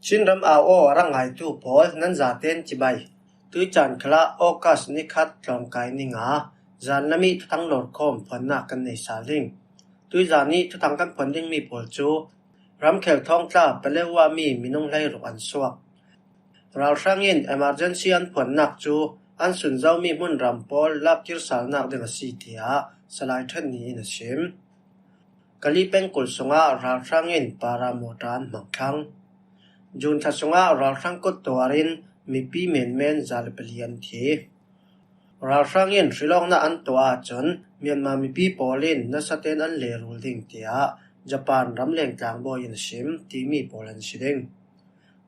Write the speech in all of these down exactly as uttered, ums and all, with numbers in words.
Chin ram au aw a rak ngaitu pawl nan zaten cibai. Tuicaan khalah August ni khat tlawngkai ni nga zan lam ih thuthang lawrkhawm phuannak kan nei sal ding. Tuizan ih thuthang kan phuan dingmi pawl cu ramkhel thawngtla Paletwa mi minung hleiruk an suak. Ralhrang in emergency an phuannak cu an sunzomi hmunram pawl lakkir salnak ding a si, tiah Salai Ṭhet Ni in a sim. Kali pengkul sungah ralhrang in para mawṭa an hmang thlang. June thla sungah ralhrang kut tuar in mipi menmen za le pali an thi. Ralhrang in hrilawknak an tuah ahcun Myanmar mipi pawl in nasa tein an lehrul ding, tiah Japan ramleng tlangbawi in a sim timi pawl an si ding.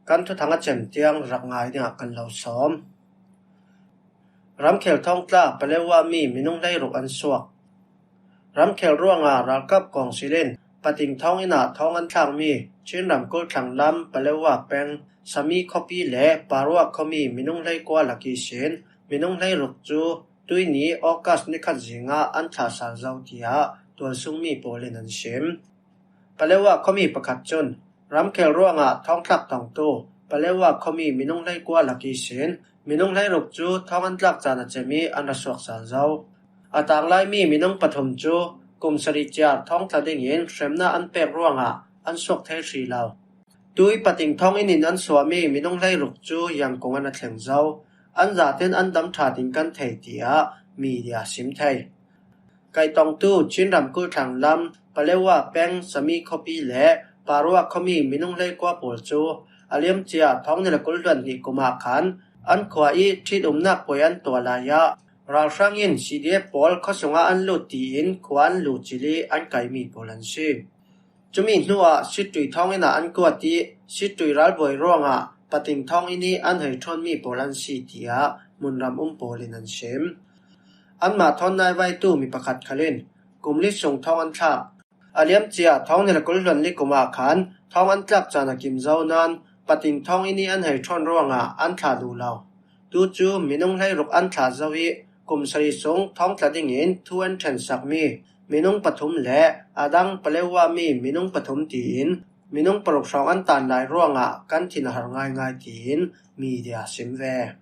Kan thuthang a cem tiang rak ngai dingah kan lo sawm. Ramkhel thawngtla Paletwa mi minung hleiruk an suak. Ramkhel ruangah ralkap kawngsil in Pating thawng inn ah thawng an thlakmi Chin ramkulh thlanglam Paletwa peng Sami khuapi le Parwa khuami minung hleikua lak ihsin minung hleiruk cu tuini August ni khat zingah an thlah sal zo, tiah tualsungmi pawl in an sim. Paletwa khuami pakhat cun ramkhel ruangah thawngthlak tongtu Paletwa khuami minung hleikua lak ihsin minung hleiruk cu thawng an tlak caan a cem ih an ra suak sal zo. A tanglaimi minung pathum cu kum sarih ciar thawngtla dingin hremnak an pek ruangah an suak thei hrih lo. Tui Pating thawng inn in an suahmi minung hleiruk cu Yangon an a thleng zo. An zaten an dam ṭha ding kan thei, tiah media sim thei. Kaitongtu Chin ramkulh thlanglam Paletwa peng Sami khuapi le Parwa khuami minung hleikua pawl cu a liamcia thawng hnih le kul hluan hnih kum ah khan an khua ih ṭhitumnak puai an tuah lai ah ralhrang in C D F pawl khuasungah an lut tiin khua an luh cil ih an kaimi pawl an si. Cumi hnuah Sittui thawng inn ah an kuat ih Sittui ralbawi ruangah Pating thawng inn ih an hei ṭhawnmi pawl an si, tiah hmunram um pawl in an sim. Anmah thawn naivaitu mi pakhat khal in kum li sung thawng an thlak. A liamcia thawng hnih le kul hluan li kum ah khan thawng an tlak caan a kim zo nain Pating thawng inn ih an hei ṭhawn ruangah an thlah duh lo. Tu cu minung hleiruk an thlah zo ih kum sarih sung thawngtla dingin thu an ṭhensakmi minung pathum le a dang Paletwa mi minung pathum tiin minung paruk hrawng an tan lai ruangah kan thin a har ngaingai, tiin media sim ve.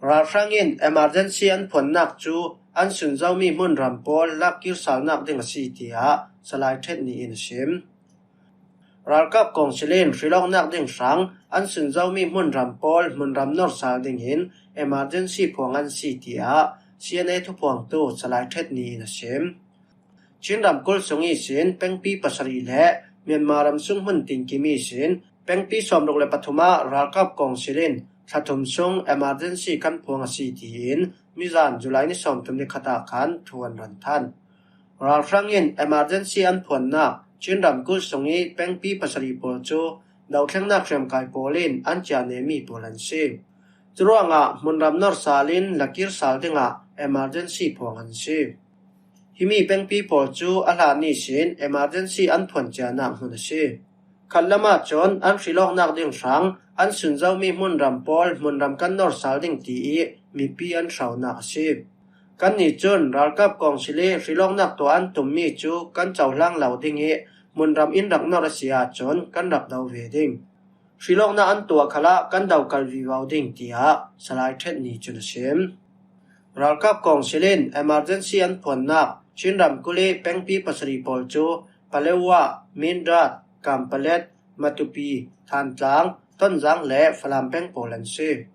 Ralhrang in emergency an phuannak cu an sunzomi hmunram pawl lakkir salnak ding a si, tiah Salai Ṭhet Ni in a sim. Ralkap kawngsil in hrilawknak ding hrang an sunzomi hmunram pawl hmunram nor sal dingin emergency phuang an si, tiah C N A thuphuangtu Salai Ṭhet Ni in a sim. Chin ramkulh sung ihsin pengpi pasarih le Myanmar ram sung hmun tinkim ihsin pengpi sawmruk le pathum ah ralkap kawngsil in thla thum sung emergency kan phuang a si, tiin mizan July ni sawmthum ni khat ah khan thu an ran than. Ralhrang in emergency an phuannak Chin ramkulh sung ih pengpi pasarih pawl cu dothlengnak hriamkai pawl in an ciah nehmi pawl an si. Curuangah hmunram nor sal in lakir sal dingah emergency phuang an si. Himi pengpi pawl cu a hlan ihsin emergency an phuan ciahnak hmun a si. Khatlam ahcun an hrilawknak ding hrang an sunzomi hmunram pawl hmunram kan nor sal ding ti ih mipi an hronak a si. Kannih cun ralkap kawngsil ih hrilawknak tuah an tummi cu kan cohlang lo ding ih hmunram in rak nor a si ahcun kan rak do ve ding. Hrilawknak an tuah khalah kan dokal vivo ding, tiah Salai Ṭhet Ni cun a sim. Ralkap kawngsil in emergency an phuannak Chin ramkulh ih pengpi pasarih pawl cu Paletwa, Mindat, Kanpalet, Matupi, Thantlang, Tonzang le Falam peng pawl an si.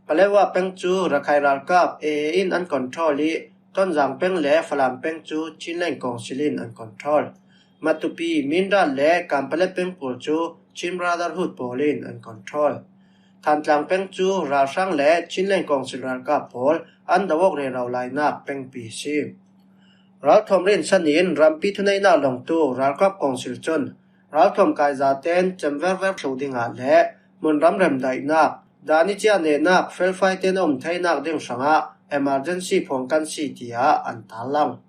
Paletwa peng cu Rakhine ralkap A A in an control ih Tonzang peng le Falam peng cu Chinland Council in an control. Matupi, Mindat le Kanpalet peng pawl cu Chin Brotherhood pawl in an control. Thantlang peng cu ralhrang le Chinland Council ralkap pawl an do awk rero lainak pengpi a si. Ralthuam rinsan in rampi thuneihnak lawngtu ralkap kawngsil cun ralthuam kai zaten cem verver thluh dingah le hmunram remdaihnak, dan ih ciah nehnak felfai tein a um theinak ding hrangah emergency phuang kan si, tiah an tarlang.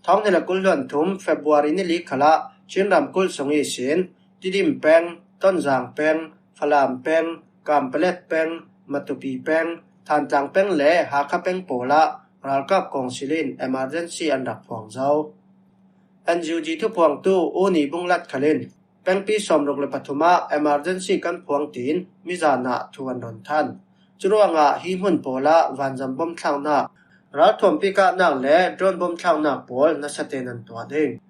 Thawng hnih le kul hluan thum February ni li khalah Chin ramkulh sung ihsin Tidim peng, Tonzang peng, Falam peng, Kanpalet peng, Matupi peng, Thantlang peng le Hakha peng pawl ah ralkap kawngsil in emergency an rak phuang zo. N U G thuphuangtu U Ni Bung Lat khal in Pengpi sawmruk le pathum ah emergency kan phuang tiin mizan ah thu an rawn than. Churuangah hi hmun pawlah vanzam bawm thlaknak, ralthuam pikahnak le drone bawm thlaknak pawl nasa ten an tuah ding.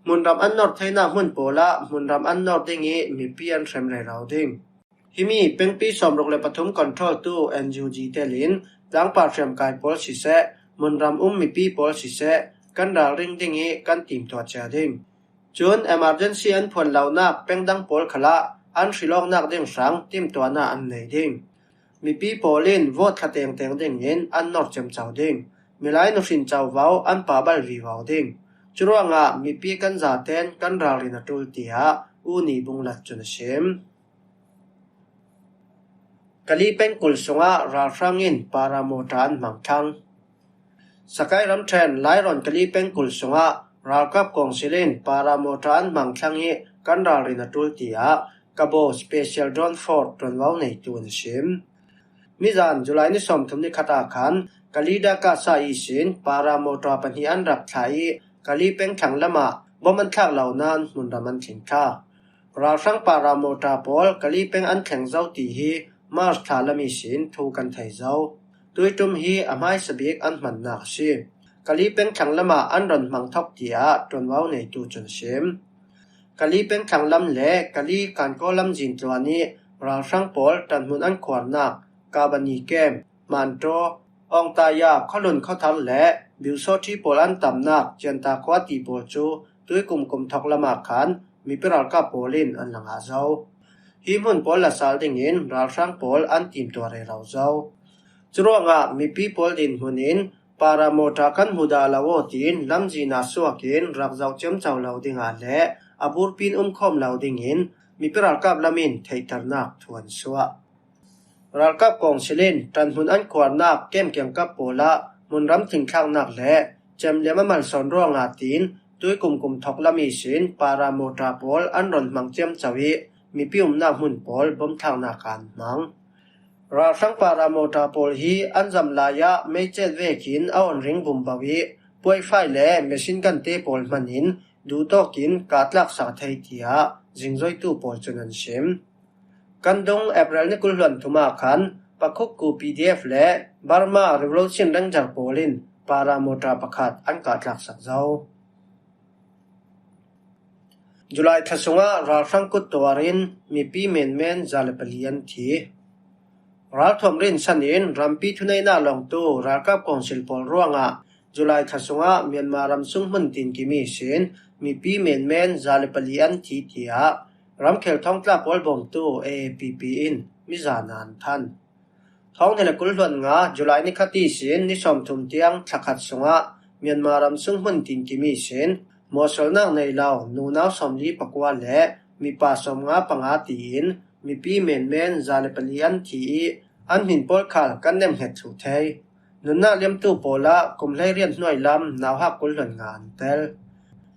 Hmunram an nawr theinak hmun pawlah hmunram an nawr ding ih mipi an hrem rero ding. Himi pengpi sawmruk le pathum control tu N U G telin tlangpar hriamkai pawl siseh, hmunram um mipi pawl siseh, kan ralring ding ih kan timtuah cia ding. Cun emergency an phuan lonak pengdang pawl khalah an hrilawknak ding hrang timtuahna an nei ding. Mipi pawl in vote thla tengteng dingin an nawr ciamco ding. Milai nuhrin covo an pahbal vivo ding. Curuangah mipi kan zaten kan ralrin a ṭul, tiah U Ni Bunglat cun a sim. Kali pengkul sungah ralhrang in paramawṭa an hmang thlang. Sakai ramṭhen Lairawn Kali pengkul sungah ralkap kawngsil in paramawṭa an hmang thlang ih kan ralrin a ṭul, tiah Kabo Special Drone Force ṭuanvo neitu in a sim. Mizan July ni sawmthum ni khat ah khan Kali Dakasa ihsin paramawṭa pahnih an rak thlah ih Kali peng thlang lamah bawm an thlak lo nain hmunram an tling thla. Ralhrang paramawṭa pawl Kali peng an thleng zo ti hi March thla lam ihsin thu kan thei zo. Tuiṭum hi a hmaisa bik an hmannak a si. Kali peng thlang lamah an rawn hmang thawk, tiah ṭuanvo neitu cun a sim. Kali peng thlang lam le Kali Kankaw lamzin tluan ih ralhrang pawl ṭanhmun an khuarnak Kabani Camp, Mantaw, Awngtaya, Khawlun Khawthar le Biusawṭhi pawl an tamnak Cianta khua ti pawl cu tuikum kum thawk lamah khan mipi ralkap pawl in an la ngah zo. Hi hmun pawl la sal dingin ralhrang pawl an timtuah rero zo. Curuangah mipi pawl dinhmun in paramawṭa kan hmu dah lo aw tiin lamzin ah suak in rak zoh ciamco lo dingah le a burpi in um khawm lo dingin mipi ralkap lam in theihternak thu an suah. Ralkap kawngsil in ṭanhmun an khuarnak camp kiangkap pawlah hmunram tlingthlaknak le cem liam a malsawn ruangah tiin tuikum kum thawk lam ihsin paramawṭa pawl an rawn hmang ciamco ih mipi umnak hmun pawl bawm thlaknak ah an hmang. Ralhrang paramawṭa pawl hi an zam lai ah meicet vekin a awn ring bumbo ih puaifai le machine gun te pawl hman in duhtawk in kah tlaksak thei, tiah zingzoitu pawl cun an sim. Kan dung April ni kul hluan thum ah khan Pakhukku P D F le Burma Revolution Ranger pawl in paramawṭa pakhat an kah tlaksak zo. July thla sungah ralhrang kut tuar in mipi menmen za le pali an thi. Ralthuam rinsan in rampi thuneihna lawngtu ralkap kawngsil pawl ruangah July thla sungah Myanmar ram sung hmun tinkim ihsin mipi menmen za le pali an thi, tiah ramkhel thawngtla pawl bawmtu A A P P in mizan ah an than. Thawng hnih le kul hluan nga July ni khat ihsin ni sawmthum tiang thla khat sungah Myanmar ram sung hmun tinkim ihsin mawhsualnak nei lo nunau sawmli pakua le mipa sawmnga panga tiin mipi menmen za le pali an thi ih an hmin pawl khal kan nemnghet thluh thei. Nunnak liamtu pawlah kum hleiriat hnuai lam nauhak kul hluan nga an tel.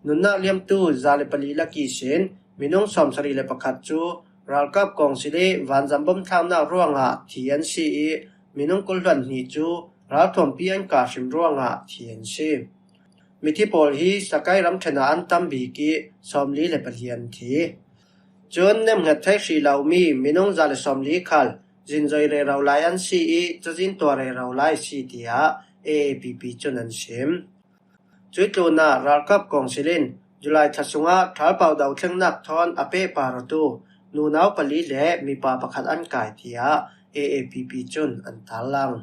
Nunnak liamtu za le pali lak ihsin minung sawmsarih le pakhat cu ralkap kawngsil ih vanzam bawm thlaknak ruangah thi an si ih minung kul hluan hnih cu ralthuampi an kah hrim ruangah thi an si. Mithi pawl hi Sakai ramṭhen ah an tam bik ih sawmli le pahnih an thi. Cun nemnghet thei hrih lomi minung za le sawmli khal zinzoi rero lai an si ih cazin tuah rero lai a si, tiah A A P P cun an sim. Cuih tlunah ralkap kawngsil in July thla sungah ṭhalpau dothlengnak thawn a pehpar awtu nunau pali le mipa pakhat an kai, tiah A A P P cun an tarlang.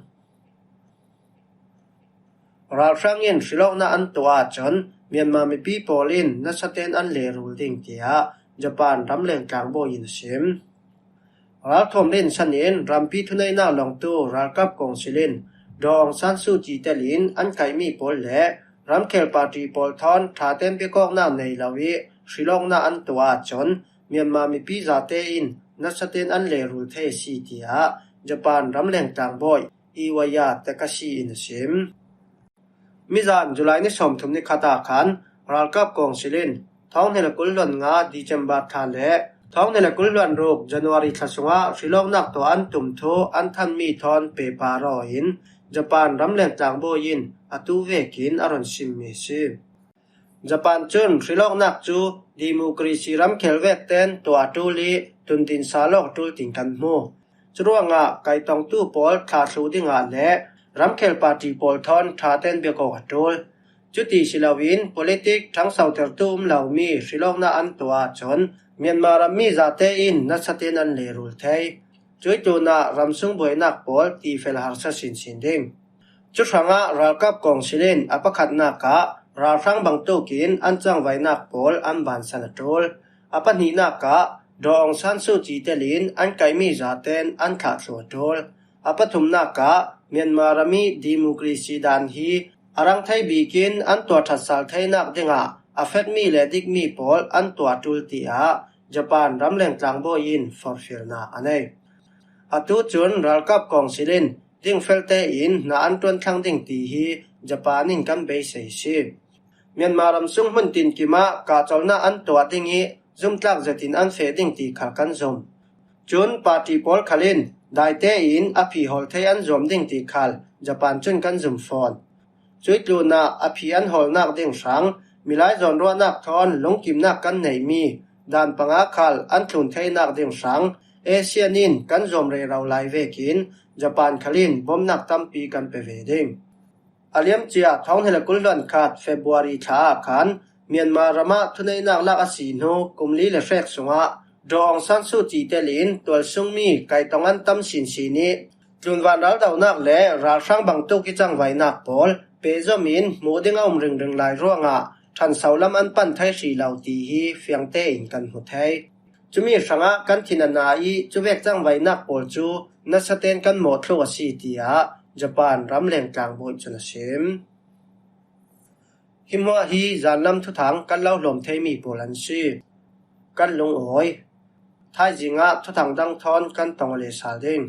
Ralhrang in hrilawknak an tuah ahcun Myanmar mipi pawl in nasa ten an lehrul ding, tiah Japan ramleng tlangbawi in a sim. Ralthuam rinsan in rampi thuneihnak lawngtu ralkap kawngsil in Daw Aung San Suu Kyi telin an kaihmi pawl le ramkhel party pawl thawn ṭha ten biakawknak nei lo ih hrilawknak an tuah ahcun Myanmar mipi zate in nasa ten an lehrul thei a si, tiah Japan ramleng tlangbawi Iwaya Takashi in a sim. Mizan July ni sawmthum ni khat ah khan ralkap kawngsil in thawng hnih le kul hluan nga December thla le thawng hnih le kul hluan ruk January thla sungah hrilawknak tuah an tum thu an thanmi thawn pehpar aw in Japan ramleng tlangbawi in atu vekin a rawn simmi a si. Japan cun hrilawknak cu democracy ramkhel vekten tuah a ṭul i tundin sa lawk a ṭul tin kan hmu. Curuangah kaitongtu pawl thlah thluh dingah le ramkhel party pawl thawn ṭha ten biak awk a ṭul. Cuti si loin politik ṭhangsotertu um lomi hrilawknak an tuah ahcun Myanmar rammi zate in nasa tein an lehrul thei. Cuih tlunah ramsung buainak pawl tifel harsa sinsin ding. Cu hrangah ralkap kawngsil in a pakhatnak ah ralhrang bangtuk in an cangvainak pawl an bansan a ṭul. A pahnihnak ah Daw Aung San Suu Kyi telin an kaihmi zaten an thlah thluh a ṭul. A pathumnak ah Myanmar ram i democracy dan hi a rang thei bikin an tuah ṭhat sal theinak dingah a fekmi le dikmi pawl an tuah ṭul tiah Japan ramleng tlangbawi in forhfialnak a nei. Atu cun ralkap kawngsil in dingfelte in hna an ṭuan thlang ding ti hi Japan in kan beisei a si. Myanmar ram sung hmun tinkim ah kahcolhnak an tuah ding i zumtlak zetin an feh ding ti khal kan zum. Cun party pawl khal in daite in a phi hawl thei an zuam ding ti khal Japan cun kan zum fawn. Cuih tlunah a phi an hawlnak ding hrang, milai zawnruahnak thawn lungkimnak kan neihmi dan panga khal an thlun theinak ding hrang, ASEAN in kan zuam rero lai vekin Japan khal in bawmhnak tampi kan pe ve ding. A liamcia thawng hnih le kul hluan khat February thla ah khan Myanmar ram ah thuneihnak lak a si hnu kum li le hrek sungah Daw Aung San Suu Kyi telin tualsungmi kaitong an tam sinsin i tlunvan raldohnak le ralhrang bangtuk i cangvainak pawl pehzom in hmuh ding a um ringring lai ruangah ṭhanso lam an pan thei hrih lo ti hi fiang tein kan hmu thei. Cumi hrangah kan thin a na i cuvek cangvainak pawl cu nasa tein kan mawhthluk a si, tiah Japan ramleng tlangbawi cun a sim. Hi hmuah hi zanlam thuthang kan lo hlawm theimi pawl an si. Kan lungawi. Thaizing ah thuthang dang thawn kan tong aw le sal ding.